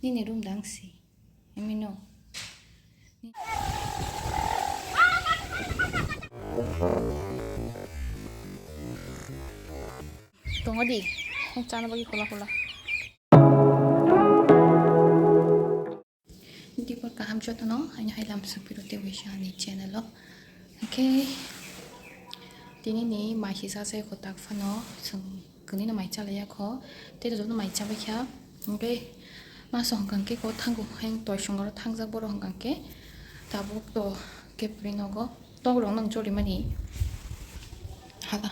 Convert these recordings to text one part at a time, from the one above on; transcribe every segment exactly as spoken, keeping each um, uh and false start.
Nini room dang si. Emi no. Tongo di. Chana bagwi khula khula. Dibor kaham jotono, haino hai lam sukpiro tei waisa ani channel o. Hwnkhe tini ni mai sisa se kotak phano chwng kwnwi no mai chalaiya kho, tei rwjak no mai chabaikha. Hwnkhe maso hwnkha khe ko thango, hayung toisong oro thangjak borok hwnkha khe tabuk to khe puri nogo tok rok nang cholimani hala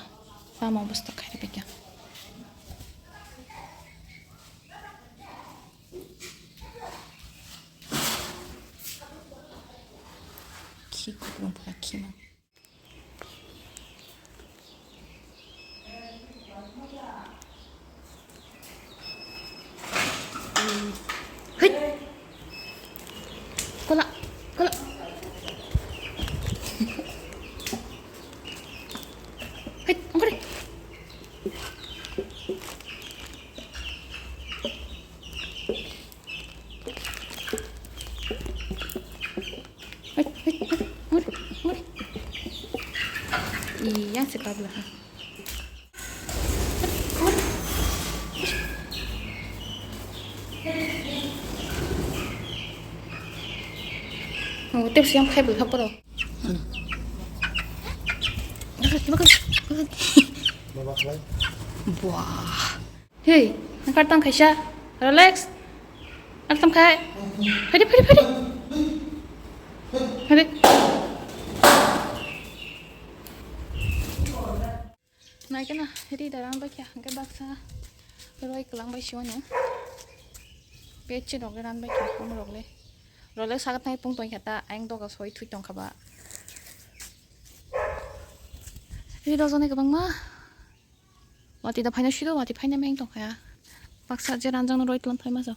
tamo bwswk khairokbaikha. Khi kuplung pura khi mang. Hei. Kola, kola. Hei, ongkore. Hei, hei, hei, ongkore, ongkore. Iya, si Pablo, ha. Oh, tips yang khai belha poro. Buah. Hei, angkar tang kaisa. Relax. Altam khai. Phadi, phadi, phadi. Phadi. Naikhe na, ri da rang baikha, hwnkhe baksa roi kwlang bai sio no. Bechi rok le ran baikha, kum rok le. Role sagat nai pung tongkha ta, ayang doga soi thui tongkha ba. Ri rok jani kwbangma. Wati da phaina siro, wati phaina meng tongkha ya. Baksa je ranjak no roi tlam phai ma jo.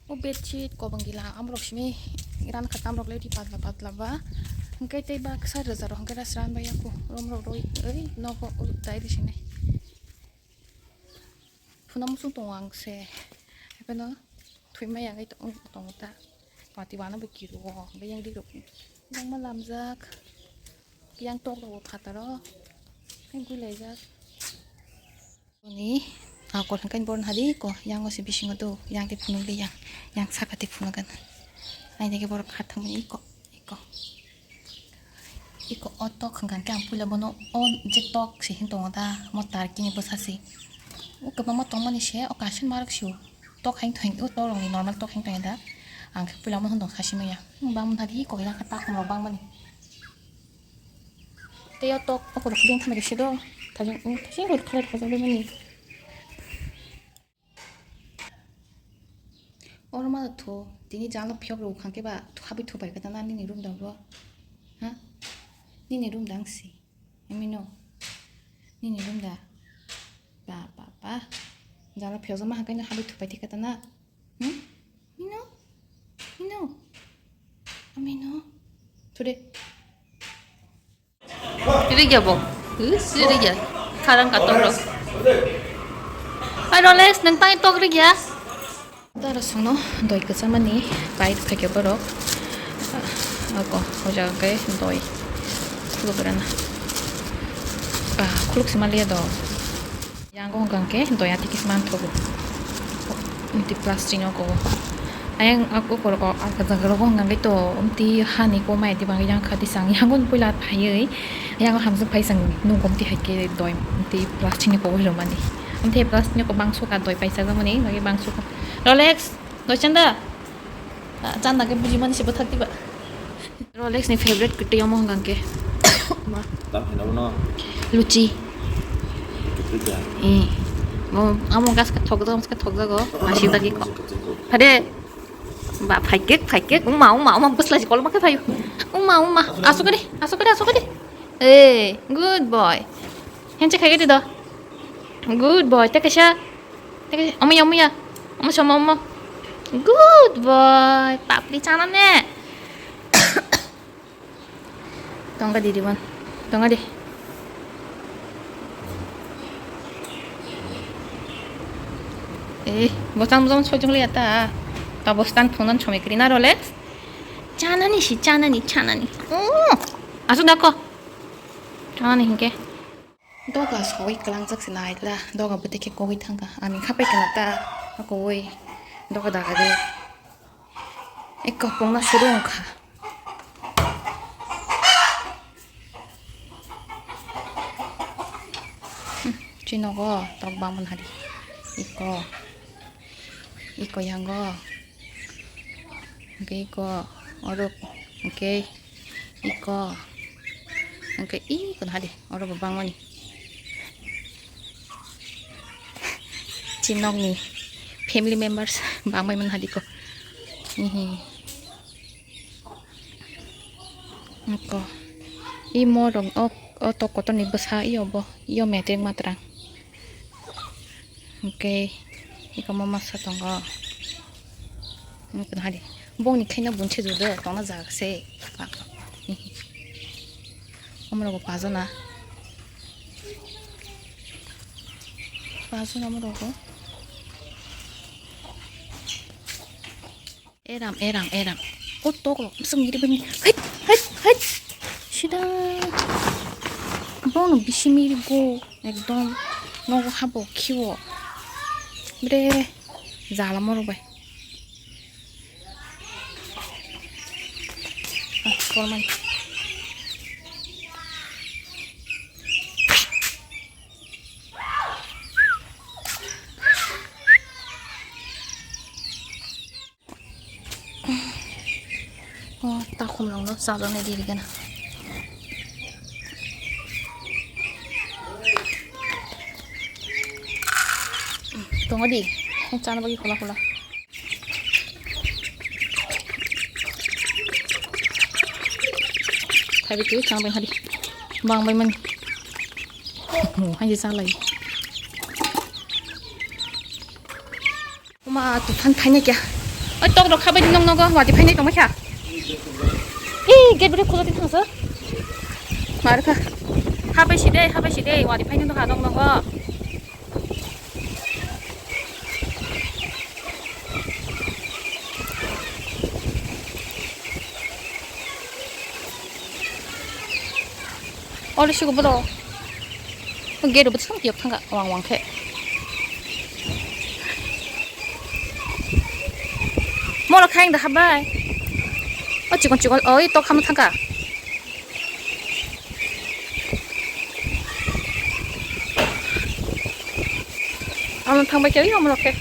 O bedsheet kobang gila, amrok simi ran kha tamrok le ri patla patla ba. Hwnkhe tei baksa rwja rok hwnkhe ras ran bai yaku, romrok roi oi nogo dai ri sinai. Phuna muchung tongo ang se, haikhe no thwi maya wngwi tongo ta. Wati wana bo kiru o, hwnkhe yang ri rok bangma lamjak, yang tok rok bo phataro, hwnkhe gui laijak. Ni akol hwnkhe borok hadi ko yang o se bisingo do yang tei phunuk li yang yang saka tei phunuk gana. Naidi khe borok kha thangmani iko iko iko o tok hwnkha khe ang puila bono o je tok se hin tongo da mo tar kini bwsa se o kwbangma tongmani se o kaisa marok se o tok hai thang o tok rok ni normal tok hai thang da ang khe puila bono tong sasi maya bang hadi iko yang kha takhum rok bang mani. Tei o tok, o korok beng thangbai se do. Thajing, thajing rok khalai thajak bai mani. Oro ma tho, tini jalo phiyok rok khang khe ba, thabi thubai kata na nini room da bo. Ha? Nini room dang si. Emi no. Nini room da. Ba, ba, ba. Jalo phiyok ma hakai no habi thubai kata na. Hmm? Mino? Mino? Amino? Today. Rigya bo. Is rigya. Kharang katong ro. Ai Rolex, nang tai tok rigya. Dara songno doi kwchamani kai khaikhe borok. Ako, o jaga kai doi. Khuluk rana. Ah, khuluk simaliya do. Yang hwnkha khe doya tiki se manthogo. Mti plastic no kogo. Ayang ako korok o alka jaga rogo hwnkha khe to mti hani ko mai tibang yang kha tisang yang hwn puila phaiwi yang hamjak phai sang nungko mti hai khe doi mti plastic ni kogo rwmani. Mti plastic ni ko bangso ka doi paisa jamani bagi bangso ka. Rolex, doi chanda. Ah, chanda khe buji mani se bwthak diba. Rolex ni favorite kwtwi omo hwnkha khe. Tam hino bono. Luchi. Kwtwi da. Eh. Mo amo gas ka thok jagam ka thok jago. Masi dagi ko. Kwtwi ko. Phade. Ba phaikek phaikek uma uma uma bwsla si kolma khe phayu. Uma uma. Asukari asukari asukari. Eh, good boy. Henche khaikari do. Good boy. Te kaisa. Omo ya, omo ya. Omo sama omo. Good boy. Papli chana ne. Tonga di di wan. Tonga di. Eh, bosang bosang sojong le ata. Ta bostan thongnan chomikri na Rolex. Chanani si, chanani, chanani. Oh, asu dako. Chanani hinke. Doga soi kelangjak se naitla. Doga bete ke kogoi thangka. Ami khapai kana ta. Kogoi. Doga daga de. Eko pongna suru wngkha. Hmm, chinogo tok bangmani hadi. Iko. Iko yango. Hwnkhe iko. Orok. Hwnkhe iko. Hwnkhe iko hadi. Oro bo bangmani. Chinokni family members bangmani hadi ko. Hihi. Ko. I morong o, o tok kotorni bwsa i obo. I o metrek matrang. Hwnkhe iko mo masa tongo. Hwnkhe hadi. Bongni khaina bunse jude tongna jaga se. Omrogo pajana. Pajana omrogo. Eram, eram, eram. O tok rok mswk miri bini. Hait, hait, hait. Sida. Bono bisi miri go. Ekdom. Nogo habo khiwo. Bre. Jala morok bai. Ah, kormani. O takhum rok no chajaknai di rigena. Tongo di, chana bagwi khola khola. Thaibi twi chana bai hadi. Bang bai mani. Mo hai je chalai. Oma, tufan phainai kya? Oi, tok rok khabai di nong nogo, wadi phainai tongma kya? Ih, gate bwrwi khulodi thangsa. Markha. Habai si dei, habai si dei, wadi phainai tongkha nong nogo. Oro sigo boro. O gate bo sam kiyok thangka wang wang khe. Moro khaing da habai. O chikon chikon o i tok hama thangka. Amo thangbai khe oi omo rok khe.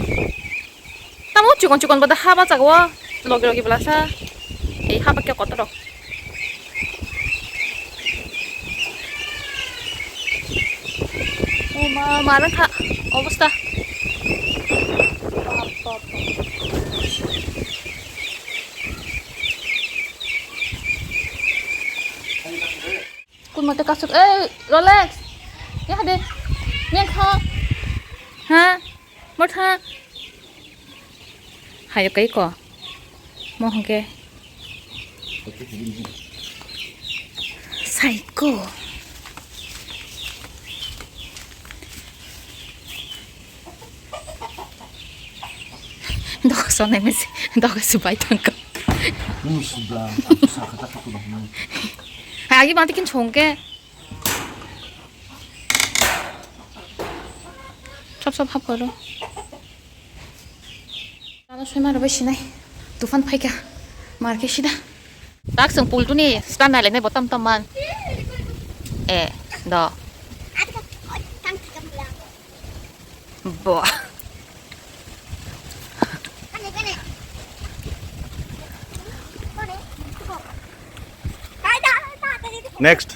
Tamo chikon chikon bo da haba chago, logi logi belasa. Ei haba khe kotor rok. O ma, ma rang kha obosta. Kun mate kasuk, ei, Rolex. Ya de. Yang kha. Ha? Motha. Hayo kai ko. Mo hongke. Saiko. Dok sonai mesi, dok subai tangka. Nung subla, aku sakata aku dong. Hai, agi mati kin chongke. Sop sop hap koro. Ano soi maro bai sinai. Tufan phaika. Marke sida. Tak sung pultuni stand nai lai nai botam tam man. Eh, do. Bo. Next.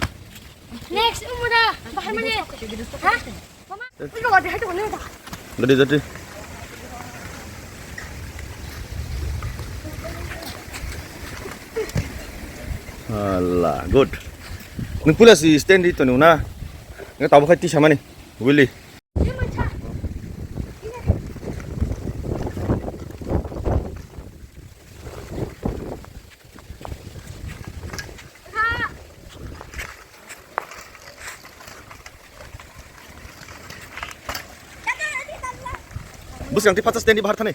Next, umura, bahar mani. Ha? Mama, umura wadi hai to ne da. Jadi, jadi. Alah, good. Nung pula si stand di tonu na. Nung tabu khai tisa mani. Willy. Bwswng twi pachas teni bahar thani.